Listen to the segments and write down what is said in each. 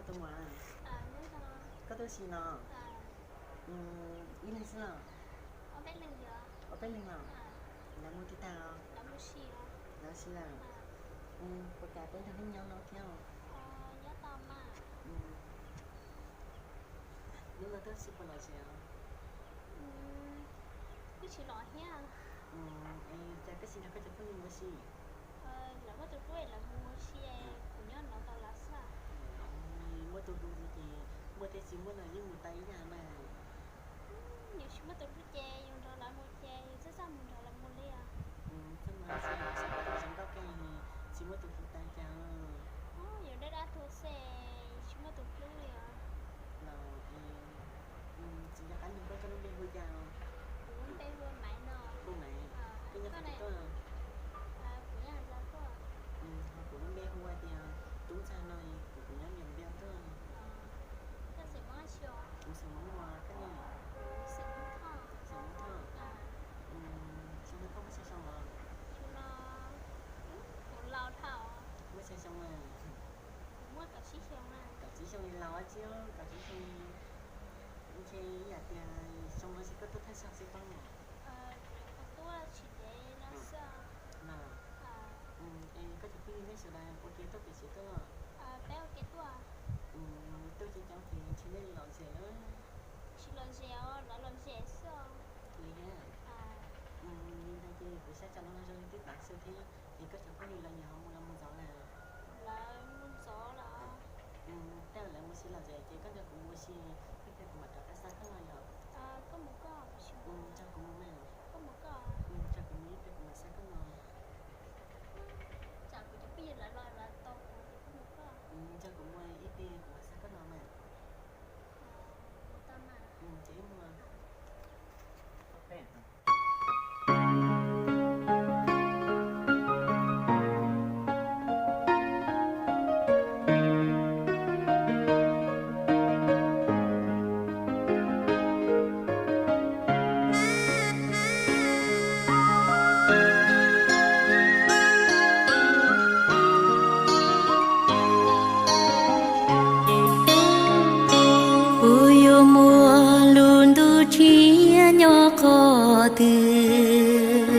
Tus muam, koj tuaj si no ib leeg xwb los? Ob peb leeg los? Lawv mus twg tag? Lawv si lawm. Puas kam peb nrog nej nyob no thiab? Hnub no tuaj si puas lom zem os? Kuj tsis lom thiab. Cas koj tsis nrog koj cov phooj ywg mus ua si? Lawv muaj tus hlub lawv mus ua si, kuv nyob no tos lawv xwb. Muaj tus hlub ces muaj thiab tsis muaj los yeej mus tau ib yam mas. Yus tsis muaj tus hlub ces yus nrog lawv mus ces yus txawj txaj mus nrog lawv mus li os. Txaj muag xwb, sab paj tau zoo nkauj kawg, tsis muaj tus hlub tag cas. Yus dab dab tuag xwb, tsis muaj tus hlub li os. Los tsis nco qab nug koj, koj lub npe hu cas? Kuv lub npe hu ua Maiv no. Hu Maiv. Koj nyob qhov twg tuaj? Kuv nyob Hais Zas tuaj. Ho kuv lub npe hu ua tias Tub Ntxawg no, kuv kuv nyob Nyias Npiaj tuaj. Koj xeem Hmoob dab tsi os? Kuv xeem Hmoob Muas, koj ne? Kuv xeem Hmoob Thoj. Xeem Hmoob Thoj. Xyoo no koj muaj xya xyoo los? Xyoo no kuv laus dhau. Muaj xya xyoo mas. Kuv muaj kaum tsib xyoo na. Kaum tsib xyoo li laus tsis, kaum tsib xyoo li. Ntshe ib yam tias xyoo no ces koj tuaj thawj zaug xwb pob? Kuv nyuam qhuav tuaj tsis ntev no xwb. Los, es koj cov phooj ywg nej sawv daws ua ke tuaj pem tsev tuaj los? Peb ua ke tuaj. Tuaj coob coob ces ntshe nej lom zem lawm. Tsis lom zem os, lawv lom zem xwb os. Li thiab. Li ntawd ces kuv saib tsam no los zoo li twb tav su thiab, es koj cov phooj ywg lawv nyuam qhuav mus los mus ntxov lawm? Lawv mus ntxov lawm. Tej zaum lawv mus si lom zem ces koj nrog kuv mus ua si, ib pliag kuv mam rov qab xa koj los yom? Koj mus koj, kuv tsis mus. Nrog kuv mus mas. Koj mus koj. Nrog kuv mus, ib pliag kuv mam xa koj los. Tsam kuv cov phooj ywg lawv los lawv tos kuv ces koj mus koj. Nrog kuv mus, ib pliag kuv mam xa koj los mas. Mus tau mas. Ces wb mus. Kuv yuav muaj lub ntuj tshiab nyob qhov twg,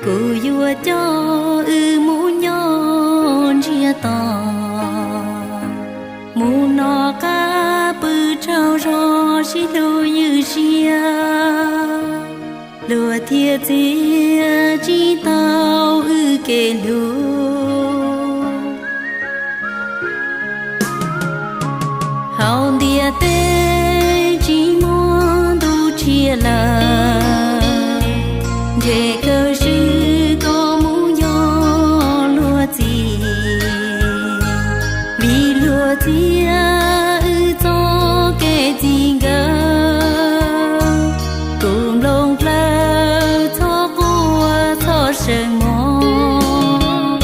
kuv yuav coj wb mus nyob ntsiag to, mus noj qab pw tsaug zog sib hlub ywj siab, luag thiaj txiav tsis tau wb kev hlub. Hauv ntiaj teb tsis muaj ntuj tshiab lawm, ntshe kawg swb koj mus yog luag txiv, vim luag txiav wb txoj kev txij nkawm, kuv nplooj plawv txhob quaj txhob seev mog.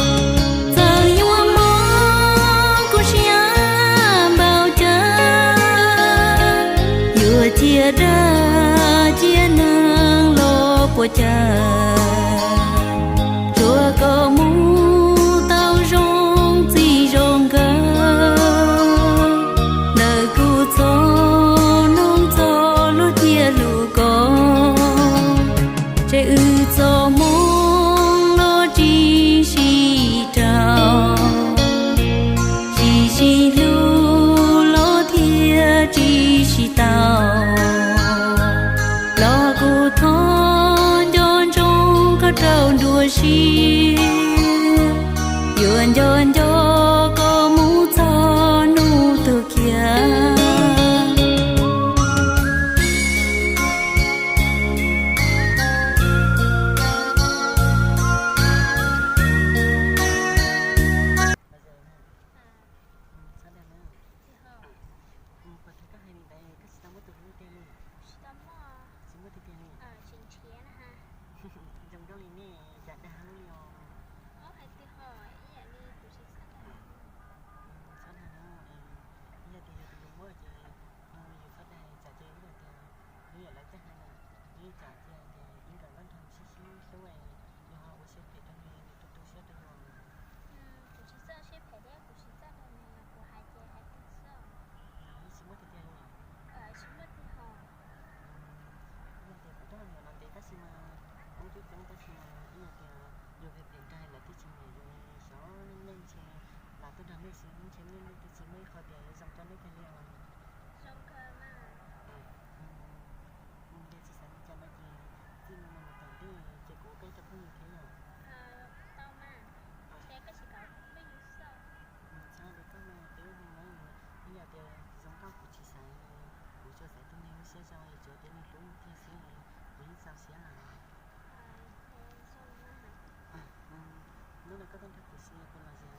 Koj tuaj nrog kuv si puas lom zem?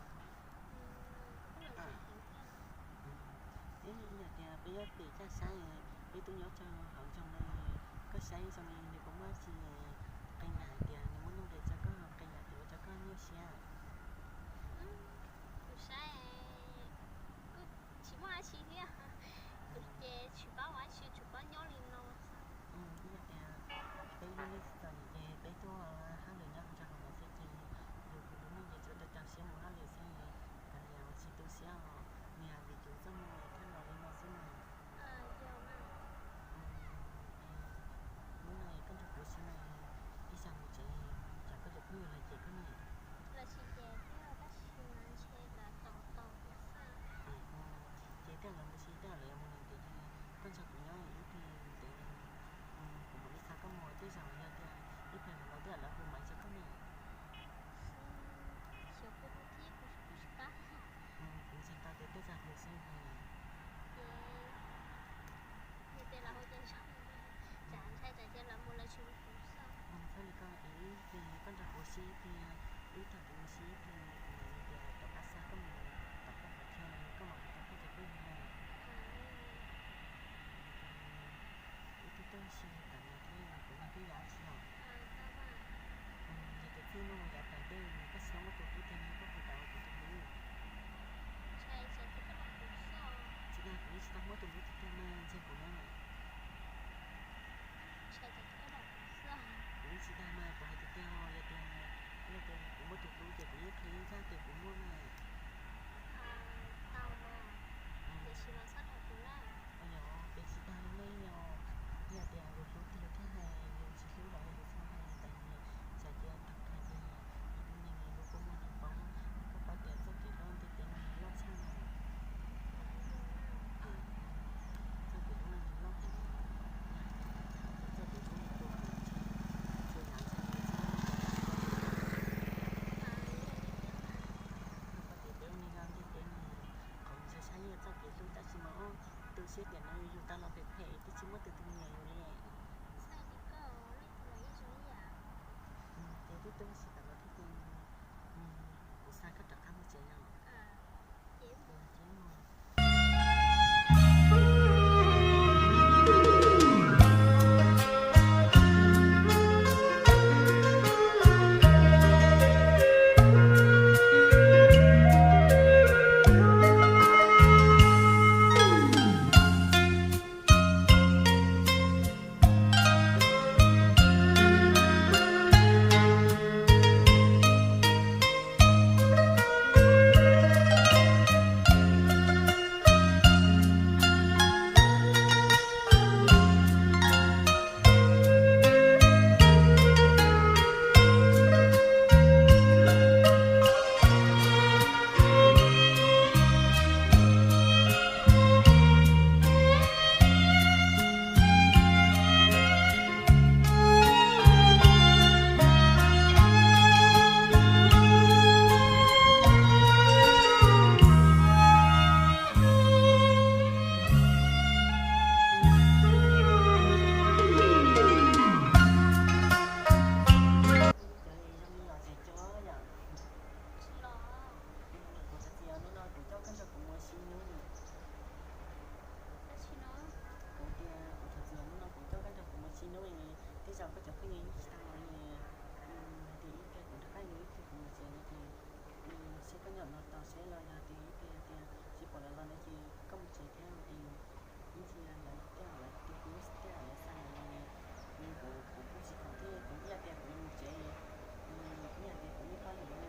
Ib yam tias peb nyob pem caj saib, peb twb nyob rau hauv nroog no, koj saib zoo li nws puas muaj dab tsi qee yam hais tias nws muab nuj nqis rau koj, qee yam tias ua rau koj nyuaj siab? Kuv saib kuj tsis muaj dab tsi thiab, kuv ces tsis paub ua dab tsi, tsuas paub nyob li no xwb. Ib yam tias peb lub neej txom nyem ces peb tuaj hab lwm nyob rau hauv no xwb ces yus tus lub neej ces tsuas tau rau siab mus hab lwm xwb, kav liam ua tsis tu siab os, niam vim tus txoj hmoo thiaj los li no xwb mas. Hnub no koj nrog kuv si no, ib xyoos mus tsev, tsam koj cov phooj ywg los cem koj ne. Los tsis cem thiab, tab sis mas ntshe lawv tos tau tias xwb. Ces tej zaum lawv mus si, tej zaum lawv yuav mus ntev ntev, koj nrog kuv nyob ib pliag ntev, kuv mam li xa koj mus, tej zaum yog tias ib pliag lawv los tej zaum lawv hu mam li tsa koj ne. Xyov kuv hu thiab, kuv kuj tsis paub. Kuv ntseeg tau tias tej zaum hu xwb ne. Ces yog tias lawv hu ces ntshe, tsam ntshai tsam ces lawv mus lawv tsis hu kuv xwb. Txhob li koj, ib pliag koj nrog kuv si ib pliag, wb tag kuv mus si ib pliag, kuv mam li tias rov qab xa koj mus tom koj qhov chaw, koj mam mus tau koj cov phooj ywg na. Wb twb tuaj si tas no thiab, kuv nug koj ib yam tsi os. Yog tias txij no yav tas tej koj xav muab tus hlub tiag no koj puas kam ua kuv tus hlub? Tsis tas, kuv yeej tsis tau muab tus hlub tiag tiag mas ntseeg kuv na. Kuv yeej tsis dag mas kuv hais tiag tiag, yog tias, yog tias kuv muaj tus hlub ces kuv yeej qhia ib zaj tias kuv muaj mas. Yog tias tsis dag li nej os, yog tias yus hlub tiag yus thiaj hais, yus tsis hlub los yus txhob hais, tab sis xav tias tag nrho ces yus tus neeg yus kua muag nws paub, koj paub tias txoj kev hlub ntiaj teb no nws loj tshaj no. Txoj kev hlub no nws loj heev, yog hais tias txoj kev hlub no tua kuv ntshe, tua yam ntshe nws txhob muaj tus hlub. Koj paub tias peb ua neeg nyob ntiaj teb no, qhov yus xav saib yog txoj kev hlub tab sis mas tu siab tias no yus tau los phem phem twb tsis muaj tus tu nyiam yus li. Ces twb tu siab tas los thiab ces kuv xa koj rov qab mus tsev no. Kuv thov txim os, hnub no kuv coj koj nrog kuv mus ua si hnub. Kuv tias kuv thov txim os, hnub no kuv coj koj nrog kuv mus ua si hnub, tej zaum koj cov phooj ywg yeej tsis tau los li. Hais tias ib pliag kuv rov qab mus ib pliag kuv mus tsev no ces seb koj nyob no tos seb los yog tias ib pliag tias tsis pom lawv los no ces koj mus tsev thiab es ib ntsis lawv tej zaum lawv tu kuv, tej zaum lawv xa lawv los li, kuv kuj tsis khoom thiab kuv ib yam tias kuv yuav mus tsev, ib yam tias kuv yeej paub lawm no.